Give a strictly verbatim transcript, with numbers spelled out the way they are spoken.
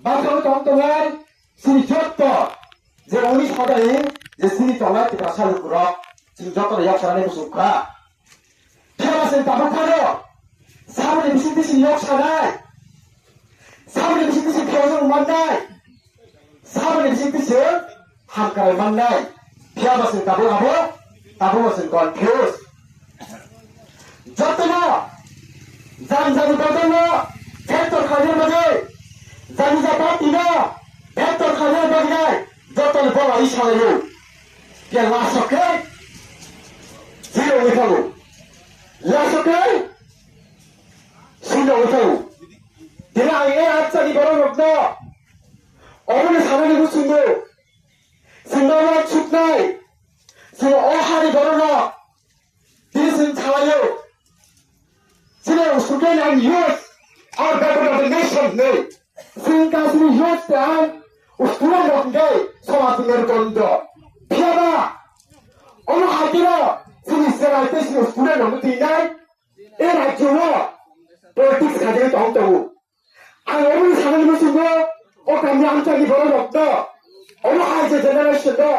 Bathang tong tongnai chini jotto je unis hodani je chini tongnai Tiprasa lukurok chini jotto yok sanani muchung kha. Phiya ba chwng tabuk phano saboni bisingtwi chini yok sanai, saboni bisingtwi chini phiyajak mannai, saboni bisingtwi chini hamkrai mannai. Phiya ba chwng tabuk abo, tabuk bo chwng confuse. Jotono jani jani bodolno factor khaina bagwi, jani jani party no factor khaina bagwi jotono bola i salaio. Phiya lasokhe zero wngwi thango. Lasokhe shunyo wngwi thango. Tini ang e achani borok rokno obono sanani muchungo. Chwng no suknai, chwng o hari borok no tini chwng salaio. Chini student and youth are better than the nation hinwi. Chwng kaisini youth tei student rok hwnkhe somaj ni merukondo. Phiya ba omo hai kheno chini chwrai tei chini student rok no twi nai. E rajyo o politics khaijagwi tong tongo. Ang omo sanani muchungo o kami amchani borok rok no omo hai je generation no